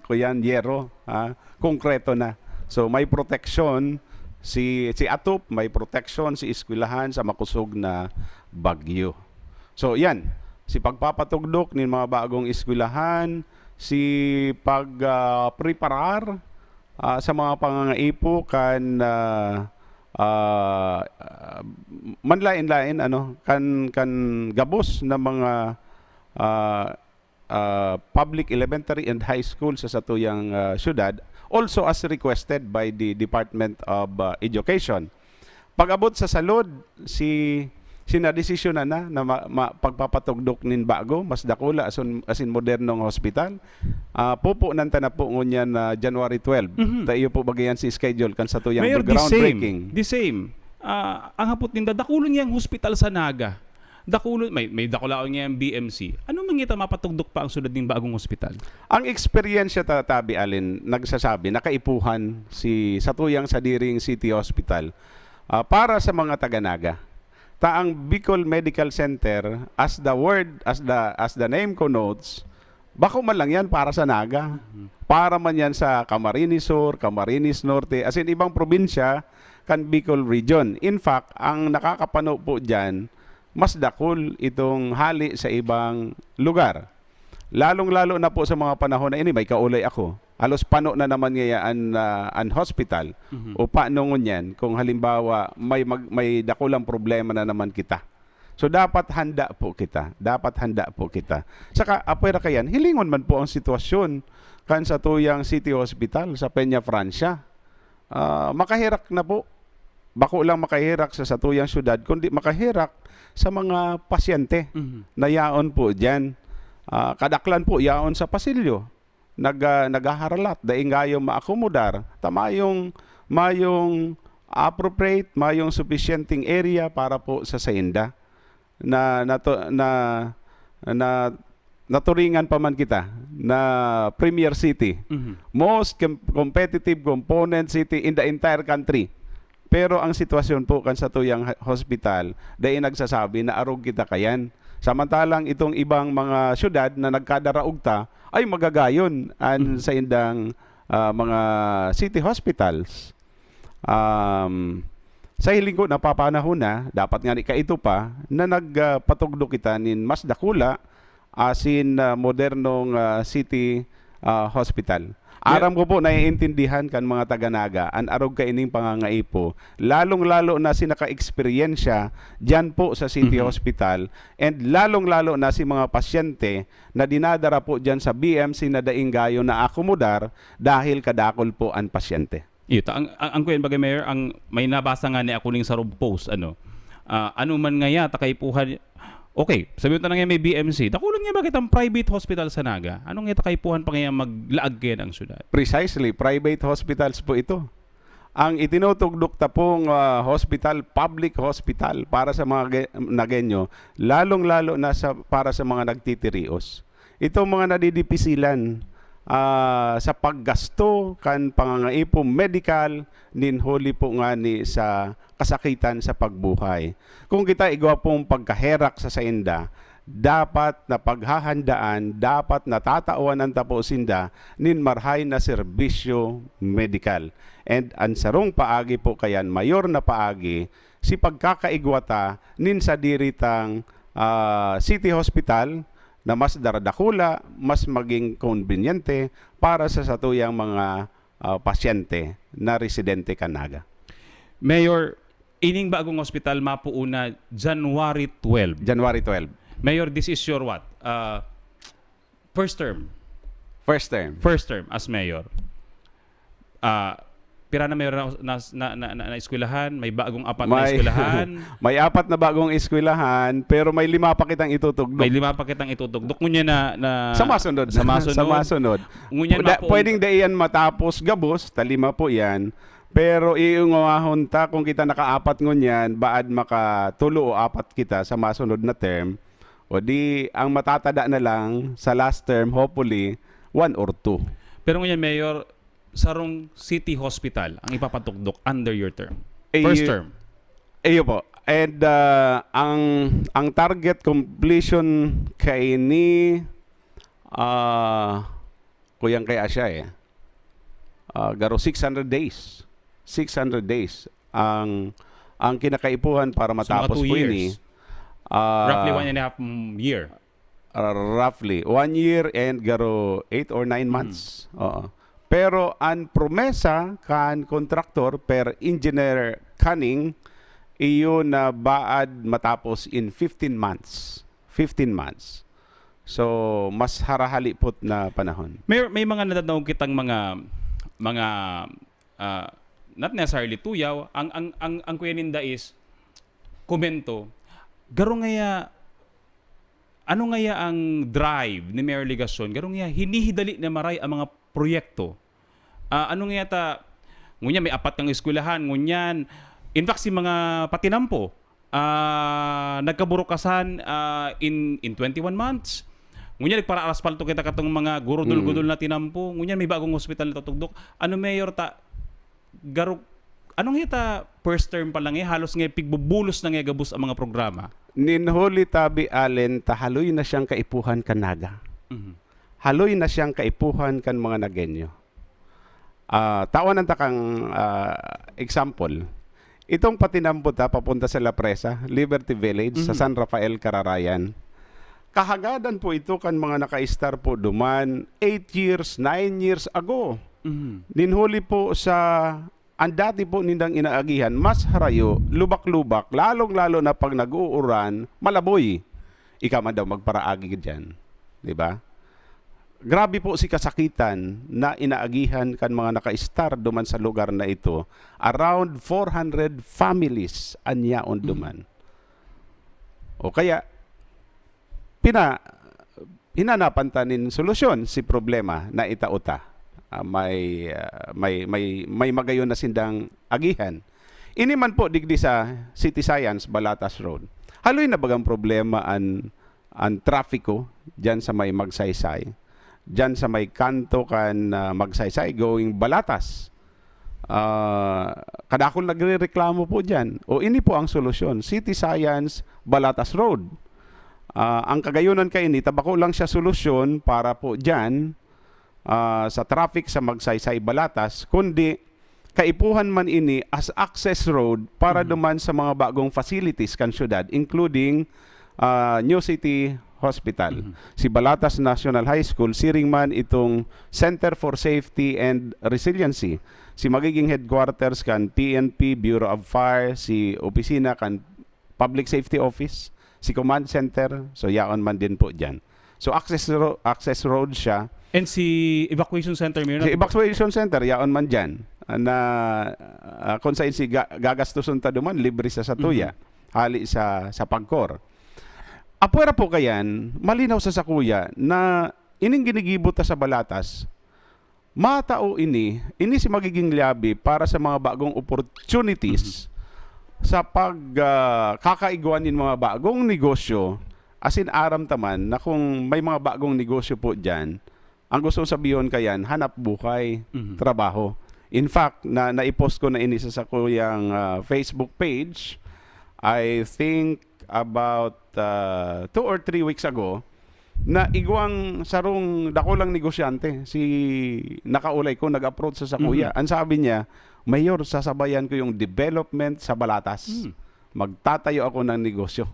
kuyan, yero, ha? Konkreto na. So, may proteksyon si, si atop, may proteksyon si eskwelahan sa makusog na bagyo. So, yan. Si pagpapatugdok nin mga bagong eskwelahan, si pag, ah, preparar, ah, sa mga pangangaipo kan, ah, ah, manlaen-laen, ano, kan, kan gabos na mga, ah, ah, public elementary and high school sa satuyang, ah, syudad, also as requested by the Department of, ah, Education. Pag-abot sa salud, si, sinadesisyonan na na ma-, ma-, pagpapatugdok nin bago, mas dakula asin, asin modernong hospital. Ah, pupunan ta na po ngunyan na January twelve. Mhm. Ta iyo po bagayan si schedule kan satuyang Mayor, the same. groundbreaking. The same. Ah, ang hapot ninda, dakulon niyang hospital sa Naga. Dakulon, may, may dakulaon niyang B M C. Ano man kita mapatugdok pa ang sulod ning bagong hospital? Ang eksperyensya ta-, tabi, Alin, nagsasabi na kaipuhan si satuyang sadiring city hospital, ah, para sa mga taga-Naga. Ta ang Bicol Medical Center, as the word, as the, as the name connotes, bako man lang yan para sa Naga. Mhm. Para man yan sa Camarines Sur, Camarines Norte, as in ibang probinsya kan Bicol Region. In fact, ang nakakapano po dyan, mas dakul itong hali sa ibang lugar. Lalong-lalo na po sa mga panahon na ini, may kaulay ako. Halos pano na naman ngaya an, ah, an hospital. Mhm. O paano ngunyan kung halimbawa may mag-, may dakulang problema na naman kita? So, dapat handa po kita. Dapat handa po kita. Saka, apwera kayan, hilingon man po ang sitwasyon kan satuyang City Hospital sa Peñafrancia. Ah, makaherak na po. Bako lang makaherak sa satuyang syudad, kundi makaherak sa mga pasyente Mhm. na yaon po diyan. Ah, kadaklan po yaon sa pasilyo. Nag-, ah, naghaharalat, dai ngayong maakomodar. Ta mayong, mayong appropriate, mayong sufisyenteng area para po sa sainda. Na, na, na, na, naturingan pa man kita na premier city. Mhm. Most com-, competitive component city in the entire country. Pero ang sitwasyon po kan satuyang ha-, hospital, dai nagsasabi na arog kita kayan. Samantalang itong ibang mga syudad na nagkadaraog ta, ay magagayon an Mhm. saindang, ah, mga city hospitals. Um, sa hiling ko, napapanahon na, dapat nga ni kaito pa, na nag, ah, patugdo kita nin mas dakula asin, ah, modernong, ah, city, ah, hospital. Aram ko po, naiintindihan kan mga taga Naga an arog kaining pangangaipo, lalong-lalo na si naka-eksperyensya diyan po sa City Mhm. Hospital, and lalong-lalo na si mga pasyente na dinadara po diyan sa B M C na daing gayo na akomodar dahil kadakol po an pasyente. Iyo ta, ang, ang, ang kuyan bagay, Mayor, ang may nabasa nga ni ako ning sarong post, ano, ah, ano man ngaya ta kaipuhan, okay, sabi mo ta na nga may B M C, dakulan nga ba kitang private hospital sa Naga? Ano nga ta kaipuhan pa ngaya maglaag kaya ang syudad? Precisely, private hospitals po ito. Ang itinutugdok ta pong, ah, hospital, public hospital para sa mga ge-, Nagenyo, lalong-lalo na sa, para sa mga nagtitirios. Itong mga nadidipisilan, ah, sa paggasto kan pangangaipo medikal nin huli po ngani sa kasakitan sa pagbuhay. Kung kita igwa pong pagkaherak sa sainda, dapat na paghahandaan, dapat na tatawan an tapo sinda nin marhay na serbisyo medikal. And an sarong paagi po kayan, mayor na paagi, si pagkakaigwa ta nin sadiri tang, ah, city hospital na mas daradakula, mas maging konbinyente para sa satuyang mga, ah, pasyente na residente kan Naga. Mayor, ining bagong hospital mapoon na January twelve. January twelve. Mayor, this is your what? Ah, first term? First term. First term as mayor. Ah, pira na mayor na, na, na, na, na, na eskwelahan? May bagong apat na May, eskwelahan? may apat na bagong eskwelahan, pero may lima pa kitang itutugdok. May lima pa kitang itutugdok. Ngunyan na, na Sa masunod. Sa masunod. Sa masunod. Ngunyan Pwede, mapoon pwedeng dai yan matapos gabos, ta lima po yan. Pero iingawahon ta kung kita nakaapat ngunyan, baad makatulo o apat kita sa masunod na term. O di, ang matatada na lang sa last term, hopefully, one or two. Pero ngunyan, Mayor, sarong city hospital ang ipapatugdok under your term? Eh, First term? Iyo po. And, ah, ang, ang target completion kaini, ah, kuyang kaya siya eh. Ah, garo six hundred days. Six hundred days ang, ang kinakaipuhan para So, mga matapos two po ini. years. Ah, Roughly one and a half, mm, year. Ah, roughly. One year and garo eight or nine Mm. months. Oo. Pero ang promesa kan kontraktor per Engineer Canning, iyo na baad matapos in fifteen months. Fifteen months. So, mas harahalipot na panahon. May, may mga nadadaog kitang mga, mga, ah, not necessarily tuyaw. Ang, ang, ang, ang kuya ninda is komento. Garo ngaya, ano ngaya ang drive ni Mayor Legacion? Garo ngaya, hinihidali na maray ang mga proyekto. Ah, ano ngaya ta, ngunyan may apat kang eskwelahan, ngunyan, in fact, si mga patinampo, ah, nagkaburukasan, ah, in, in twenty-one months. Ngunyan, nagpara-aspalto kita katong mga gurudol-gudol Mm. na tinampo. Ngunyan, may bagong hospital na tutugdok. Ano, Mayor, ta, garo, ano nga ta, first term pa lang eh, halos nga pigbubulos na nga gabos ang mga programa. Nin huli tabi, Allen, ta haloy na siyang kaipuhan kan Naga. Mhm. Haloy na siyang kaipuhan kan mga Nagenyo. Ah, tawan ta kang, ah, example. Itong patinampo ta papunta sa La Presa, Liberty Village, sa Mhm. San Rafael, Cararayan. Kahagadan po ito kan mga naka-star po duman eight years, nine years ago. Mhm. Nin huli po sa, ang dati po nindang inaagihan, mas harayo, lubak-lubak, lalong-lalo na pag nag-uuran, malaboy. Ika man daw magparaagi diyan. Di ba? Grabe po si kasakitan na inaagihan kan mga naka-star duman sa lugar na ito. Around four hundred families an yaon duman. O kaya, pina, hinanapan ta nin solusyon si problema na itao ta. Ah, may, ah, may, may, may magayon na sindang agihan. Ini man po digdi sa City Science, Balatas Road. Haloy na bagang problema an, an trapiko diyan sa may Magsaysay. Diyan sa may kanto kan, ah, Magsaysay going Balatas. Ah, kadakol nagrereklamo po diyan. O ini po ang solusyon. City Science, Balatas Road. Ah, ang kagayonan kaini, ta bako lang siya solusyon para po diyan, ah, sa traffic sa Magsaysay, Balatas, kundi kaipuhan man ini as access road para Mhm. duman sa mga bagong facilities kan syudad, including, ah, New City Hospital, Mhm. si Balatas National High School, siring man itong Center for Safety and Resiliency, si magiging headquarters kan P N P, Bureau of Fire, si opisina kan Public Safety Office, si Command Center, so yaon man din po diyan. So access ro- access road siya. And si evacuation center, Mayor, Si evacuation center, yaon man diyan. Na, ah, kung saan si ga- gagastuson ta duman, libre sa satuya. Hali sa, sa pagkor. Apwera po kayan, malinaw sa sakuya na ining ginigibo ta sa Balatas, matao ini, ini si magiging lyabe para sa mga bagong opportunities sa pag, ah, kakaigwa nin mga bagong negosyo. Asin aram ta man na kung may mga bagong negosyo po diyan, ang gustong sabihon kayan, hanap buhay, Mhm. trabaho. In fact, na, naipost ko na ini sa sakuyang, ah, Facebook page, I think about, ah, two or three weeks ago, na igwang sarong dakulang negosyante, si nakaulay ko, nag-approach sa sakuya. Mhm. Ang sabi niya, "Mayor, sasabayan ko yung development sa Balatas. Hmm. Magtatayo ako ng negosyo."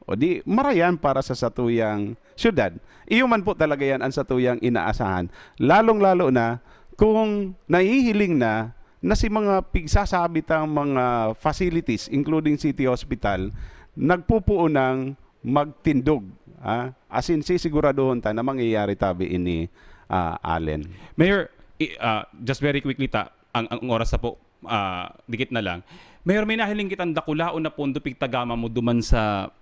O di, marayan para sa satuyang syudad. Iyo man po talaga yan ang satuyang inaasahan. Lalong-lalo na kung nahihiling na na si mga pigsasabi tang mga facilities, including City Hospital, nagpupuon ng magtindog. Ah, as in, sisiguraduhon ta na mangyayari tabi ini, ah, Allen. Mayor, i- ah, just very quickly ta, ang, ang oras na po, ah, dikit na lang. Mayor, may nahiling kitang dakulaon na pondo pigtagama mo duman sa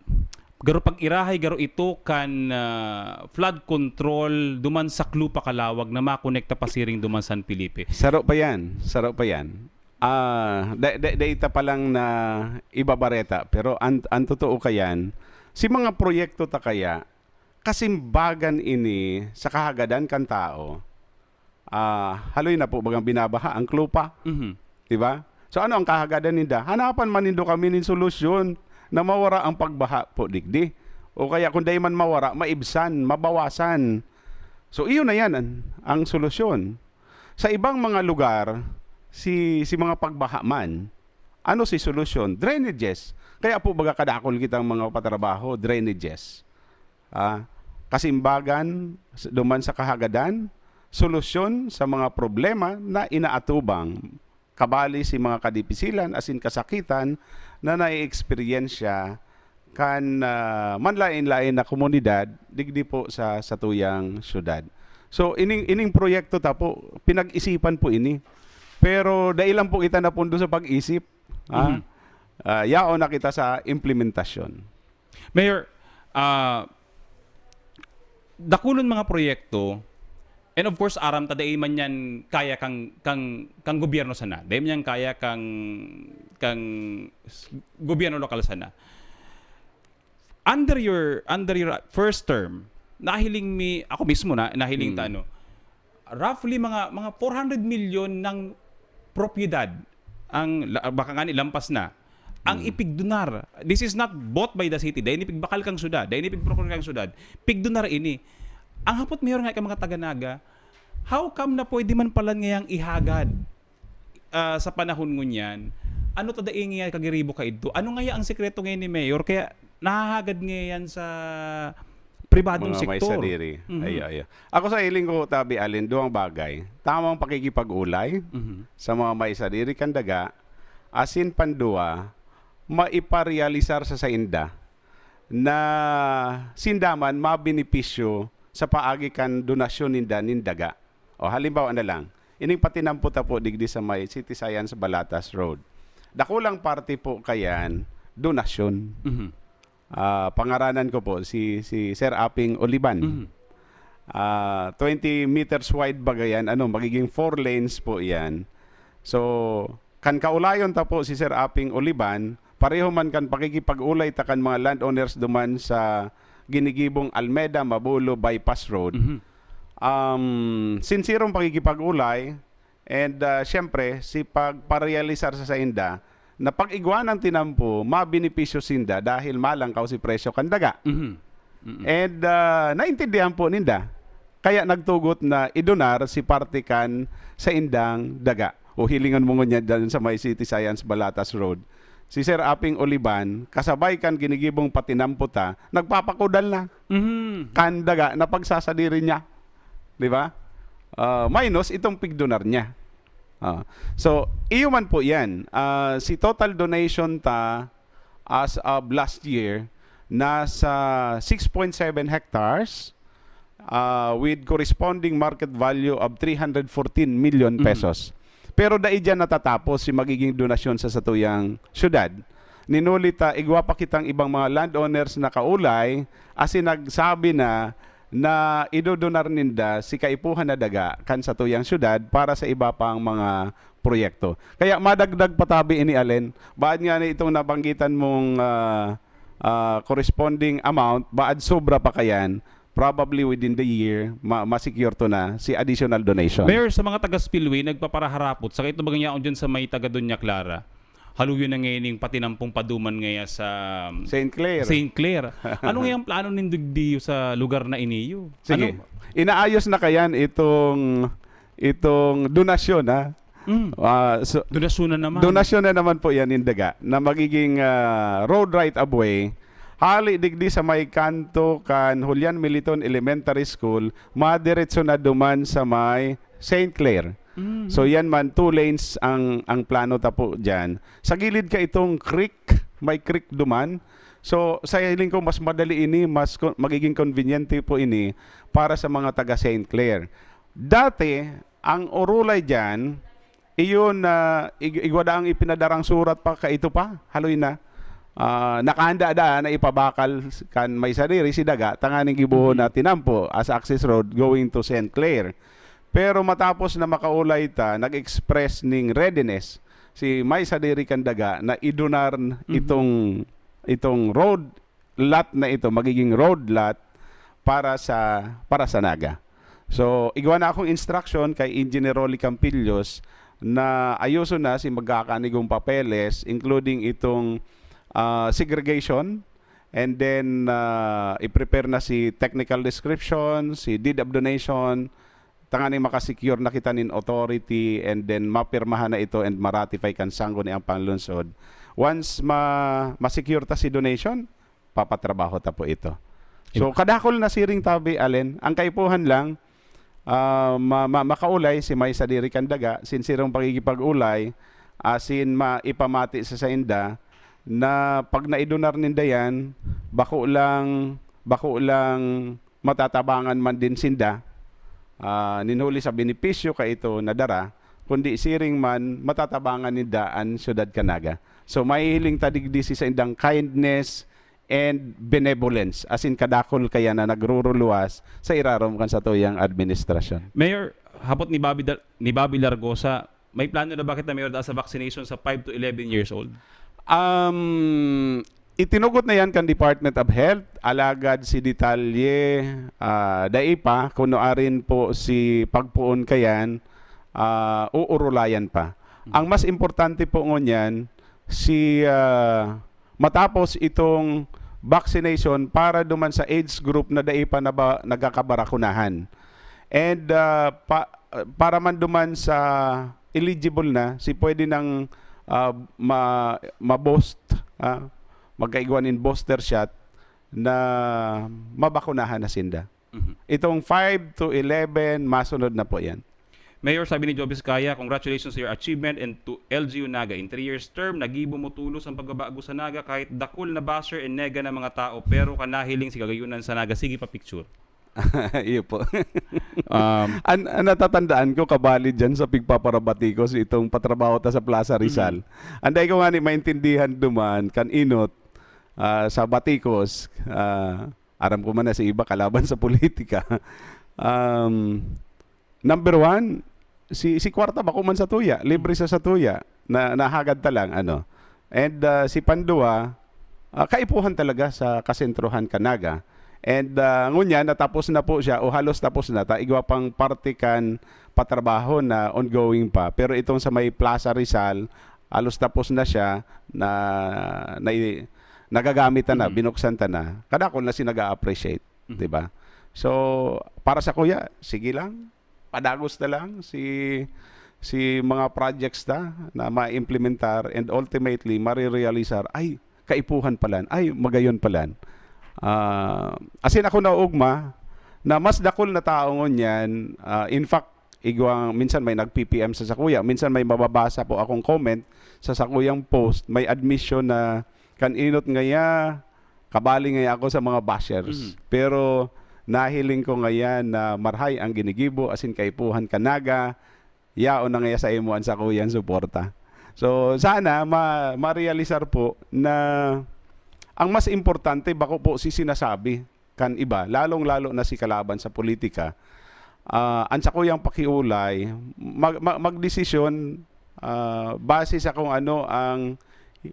garo pag-irahay, garo ito kan, ah, flood control duman sa Clupa Calawag na makonekta pasiring duman San Felipe. Saro pa yan, saro pa yan. Ah, da, da, da ita pa lang na ibabareta, pero an, an totoo kayan, si mga proyekto ta kaya, kasimbagan ini sa kahagadan kan tao, ah, haloy na po bagang binabaha ang Clupa, Mhm. di ba? So ano ang kahagadan ninda? Hanapan man nindo kami nin solusyon na mawara ang pagbaha po digdi. O kaya kung dai man mawara, maibsan, mabawasan. So iyon na yan ang, ang solusyon. Sa ibang mga lugar, si, si mga pagbaha man, ano si solusyon? Drainages. Kaya po baga kadakol kitang mga patrabaho, drainages. Ah, kasimbagan, s- duman sa kahagadan, solusyon sa mga problema na inaatubang, kabali si mga kadipisilan asin kasakitan na nai-eksperyensya kan, ah, manlain-lain na komunidad digdi po sa satuyang syudad. So ining, ining proyekto ta po, pinag-isipan po ini. Pero dai lang po kita napundo sa pag-isip, ha? Mhm. Ah, yaon na kita sa implementasyon. Mayor, ah, dakulon mga proyekto, and of course, aram ta, dai man yan kaya kang, kang, kang gobyerno sana. Dai man yan kaya kang, kang s- gobyerno lokal sana. Under your, under your first term, nahiling mi, ako mismo na, nahiling ta, Hmm. ano, roughly mga, mga four hundred million ng propiedad ang la- baka nga nilampas na ang Hmm. ipigdonar. This is not bought by the city. Dai ni pigbakal kang syudad, dai ni pigprocure kang syudad. Pigdonar ini. Ang hapot, Mayor, nga ka mga taga-Naga, how come na pwede man pala ngayang ihagad, ah, sa panahon ngunyan? Ano ta dai ngaya kagiribo kaidto? Ano ngaya ang sekreto ngayon ni Mayor? Kaya nahahagad ngayon sa Pribadong mga may sektor. sadiri. Mhm. Ayo, ayo. Ako sa hiling ko, tabi, Alin, duwang bagay. Tamang pakikipag-ulay Mhm. sa mga may sadiri kan daga, asin pandua, maiparealisar sa sainda na sinda man mabenepisyo sa paagi kan donasyon ninda nin daga. O halimbawa na lang, ining patinampo ta po digdi sa may City Science Balatas Road. Dakulang parte po kayan, donasyon. Mhm. Ah, pangaranan ko po si si Sir Aping Oliban. Mhm. Ah, twenty meters wide baga yan, ano, magiging four lanes po yan. So, kan kaulayon ta po si Sir Aping Oliban, pareho man kan pakikipag-ulay ta kan mga landowners duman sa ginigibong Almeda, Mabulo Bypass Road. Mhm. Um, sinserong pakikipag-ulay, and, ah, siyempre, si pagparealisar sa sainda na pag igwa ng tinampo, mabenepisyo sinda dahil malangkaw si presyo kan daga. Mhm. Mhm. And, ah, naintindihan po ninda. Kaya nagtugot na idonar si parte kan saindang daga. O hilingon mo ngunyan dyan sa may City Science Balatas Road. Si Sir Aping Oliban, kasabay kan ginigibong patinampo ta, nagpapakudal na Mhm. kan daga na pagsasadiri niya. Di ba? Ah, minus itong pigdonar niya. Ah, so, iyo man po yan. Ah, si total donation ta as of last year, nasa six point seven hectares, ah, with corresponding market value of three hundred fourteen million Mhm. pesos. Pero dai dyan natatapos si magiging donasyon sa satuyang syudad. Ninuli ta, igwa pa kitang ibang mga landowners na kaulay, asin nagsabi na, na idodonar ninda si kaipuhan na daga kan satuyang syudad para sa iba pang mga proyekto. Kaya madagdag pa tabi ini, Allen. Baad nga na itong nabanggitan mong, ah, ah, corresponding amount, baad sobra pa kayan, probably within the year, ma- ma-secure to na si additional donation. Mayor, sa mga taga Spillway, nagpaparaharapot, sa ito bagay yaon dyan sa may taga Doña Clara, haluyon na ngayon yung patinampong paduman ngaya sa Saint Clair. Saint Clair. Ano ngayang plano nindo digdi sa lugar na iniyo? Sige. Ano? Inaayos na kayan itong itong donasyon, ha. Mm. Ah, so, Donasyon na naman. Donasyon na naman po yan, Indaga, na magiging, ah, road right of way. Hali digdi sa may kanto kan Julian Militon Elementary School, madiretso na duman sa may Saint Clair. Mm. So yan man, two lanes ang ang plano ta po diyan. Sa gilid ka itong creek, may creek duman. So sa hiling ko, mas madali ini, mas co- magiging convenient po ini para sa mga taga Saint Clair. Dati, ang orulay diyan, iyon na ig- igwa daang ipinadarang surat pa, kaito pa, haloy na. Ah, nakahanda da na ipabakal kan may sadiri si Daga, tanganing gibohon na tinampo as access road going to Saint Clair. Pero matapos na makaulay ta, nag-express ning readiness si may sadiri kan Daga na idonar itong itong road lot na ito, magiging road lot para sa para sa Naga. So, igwa na akong instruction kay Engineer Rolly Campillos na ayuson na si magkakanigong papeles, including itong, ah, segregation, and then, ah, i-prepare na si technical description, si deed of donation, tanganing makasecure na kita nin authority, and then mapirmahan na ito and maratify kan sangguniang panlungsod. Once ma ma-secure ta si donation, papatrabaho ta po ito. So, kadakol na siring tabi, Allen, ang kaipuhan lang, ah, ma- ma- makaulay si may sadiri kan Daga, sinsirong pakikipag-ulay, asin maipamati sa sainda na pag naidonar ninda yan, bako lang, bako lang matatabangan man din sinda, ah, nin huli sa benepisyo kaito na dara, kundi siring man matatabangan ninda an syudad kan Naga. So, mahihiling ta digdi si saindang kindness and benevolence, asin kadakol kaya na nagruruluwas sa irarom kan satuyang administrasyon. Mayor, hapot ni Bobby, Dar- ni Bobby Largosa, may plano na ba kita, Mayor, sa vaccination sa five to eleven years old? Um, itinugot na yan kan Department of Health, alagad si detalye, ah, dai pa, kuno arin po si pagpoon kayan, ah, uurulayan pa. Ang mas importante po ngunyan, si, ah, matapos itong vaccination para duman sa age group na dai pa naba- nagkakabarakunahan. And, ah, pa- para man duman sa eligible na, si pwede nang, ah, ma- ma-boost, ah, magkaigwa nin booster shot, na mabakunahan na sinda. Mhm. Itong five to eleven, masunod na po yan. Mayor, sabi ni Joe Vizcaya, "Congratulations sa your achievement and to L G U Naga. In three years term, nagibo mo tulos ang pagbabago sa Naga kahit dakul na basher and nega na mga tao, pero kan nahiling si kagayunan sa Naga, sige pa picture." Iyo po. Um, An, an natatandaan ko, kabali dyan sa pigpaparabatikos itong patrabaho ta sa Plaza Rizal. Mhm. Anday ko nga ni maintindihan duman, kan inot, ah, sa batikos, ah, aram ko man na si iba kalaban sa politika. Um, number one, si, si kwarta bako man sa tuya, libre sa, sa tuya, na nahagad ta lang, ano. And, ah, si pandua, ah, kaipuhan talaga sa kasentrohan kan Naga. And, ah, ngunyan, natapos na po siya, o halos tapos na, ta igwa pang parte kan patrabaho na ongoing pa. Pero itong sa may Plaza Rizal, halos tapos na siya, na, na, nagagamit ta na, Mhm. binuksan ta na. Kadakul na si naga-appreciate, Mhm. di ba? So, para sa kuya, sige lang, padagos na lang si, si mga projects ta na maimplementar and ultimately marirealisar, "Ay, kaipuhan palan. Ay, magayon palan." Ah, asin ako naugma na mas dakul na tao ngunyan, ah, in fact, igwang minsan may nag-P P M sa sakuya, minsan may mababasa po akong comment sa sakuyang post, may admission na kan inot ngaya, kabali ngaya ako sa mga bashers. Mhm. Pero nahiling ko ngayan na marhay ang ginigibo, asin kaipuhan ka Naga, yaon na ngaya sa imo an sakuyang suporta. So, sana ma-, marealisar po na ang mas importante, bako po si sinasabi kan iba, lalong-lalo na si kalaban sa politika, ah, an sakuyang pakiulay, mag-, mag-, magdesisyon, ah, base sa kung ano ang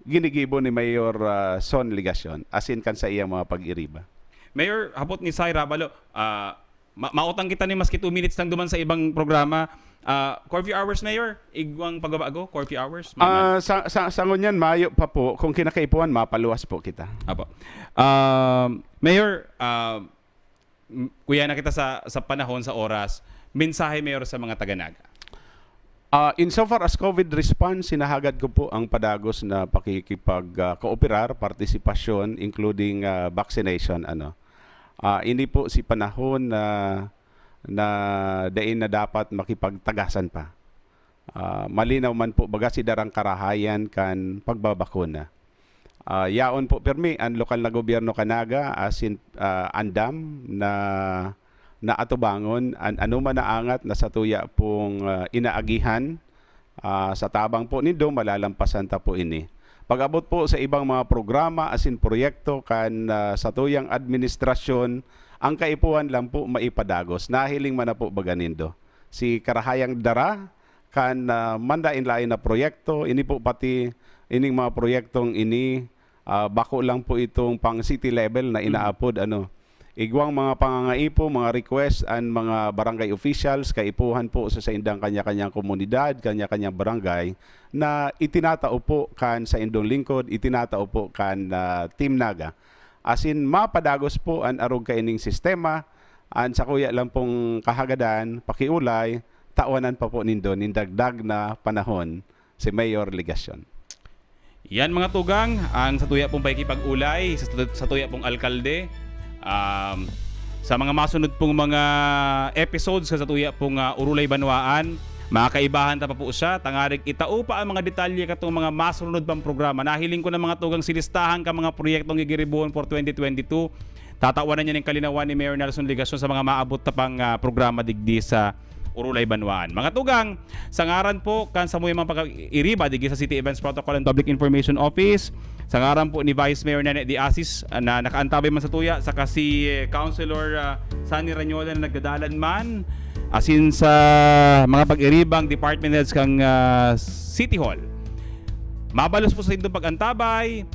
ginigibo ni Mayor, ah, Son Legacion, asin kan sa iyang mga pag-iriba. Mayor, hapot ni Sai Rabalo, ah, ma-, mautang kita ni maski two minutes lang duman sa ibang programa. Ah, curfew hours, Mayor? Igwang pagbabago? Curfew hours? May man? Ah, sa, sa, sa ngunyan, mayo pa po. Kung kinakaipuhan, mapaluwas po kita. Apo. Um, Mayor, ah, m-, kuya na kita sa, sa panahon, sa oras. Mensahe, Mayor, sa mga taga Naga. Ah, insofar as COVID response, hinahagad ko po ang padagos na pakikipag, ah, kooperar, partisipasyon, including, ah, vaccination, ano. Ah, ini po si panahon na, na dai na dapat makipagtagasan pa. Ah, malinaw man po baga si darang karahayan kan pagbabakuna. Ah, yaon po pirmi an lokal na gobyerno kan Naga asin, ah, andam na, na atubangon an anoman na angat na satuya pong, ah, inaagihan. Ah, sa tabang po nindo, malalampasan ta po ini. Pag-abot po sa ibang mga programa asin proyekto kan, ah, satuyang administrasyon, ang kaipuhan lang po maipadagos. Nahiling man na po baga nindo. Si karahayang dara kan, ah, manlaen-laen na proyekto, ini po pati ining mga proyektong ini, ah, bako lang po itong pang city level na Mhm. inaapod, ano. Igwang mga pangangaipo, mga request an mga barangay officials, kaipuhan po sa saindang kanya-kanyang komunidad, kanya-kanyang barangay, na itinatao po kan saindong lingkod, itinatao po kan, ah, Team Naga. Asin mapadagos po an arog kaining sistema, an sakuya lang pong kahagadan, pakiulay, tawanan pa po nindo nin dagdag na panahon si Mayor Legacion. Yan, mga tugang, ang satuya pong pakikipag-ulay sa, satuya pong alkalde. Um, sa mga masunod pong mga episodes sa satuya pong, ah, Urulay Banwaan, makakaibahan ta pa po siya. Tangarig itao pa ang mga detalye katong mga masunod pang programa. Nahiling ko na, mga tugang, si listahan ka mga proyektong gigiribohon for twenty twenty-two. Tatawanan niya ning kalinawan ni Mayor Nelson Legacion sa mga maabot ta pang, ah, programa digdi sa Urulay Banwaan. Mga tugang, sa ngaran po kan samuyang mga pag-iriba digdi sa City Events Protocol and Public Information Office, sa ngaran po ni Vice Mayor Nene de Asis, ah, na nakaantabay man satuya, saka si, eh, Councilor, ah, Sunny Rañola na nagdadalan man, asin sa mga pag-iribang department heads kan, ah, City Hall. Mabalos po sa saindong pag-antabay.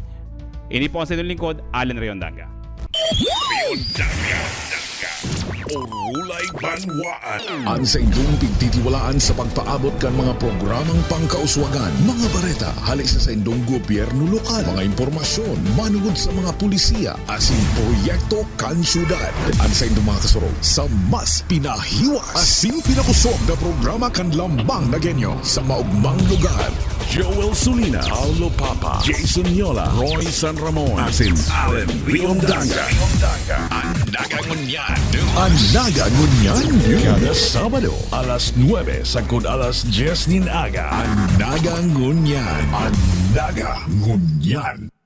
Ini po ang saindong lingkod, Allen Rayondanga. Rayondanga. Orolay Banwaan. An saindong pigtitiwalaan sa pagpaabot kan mga programang pangkauswagan, mga bareta hali sa saindong gobyerno lokal, mga impormasyon manungod sa mga pulisiya asin proyekto kan syudad. An saindong mga kasurog sa mas pinahiwas asin pinakosog na programa kan Lambang na Genyo sa maogmang lugar. Joel Sulina, Paulo Papa, Jason Yola, Roy San Ramon, asin Allen Riondaga. An Naga Ngunyan. An Naga Ngunyan. Kada Sabado, alas nuebe sagkod alas dyes nin aga. An Naga Ngunyan. An Naga Ngunyan.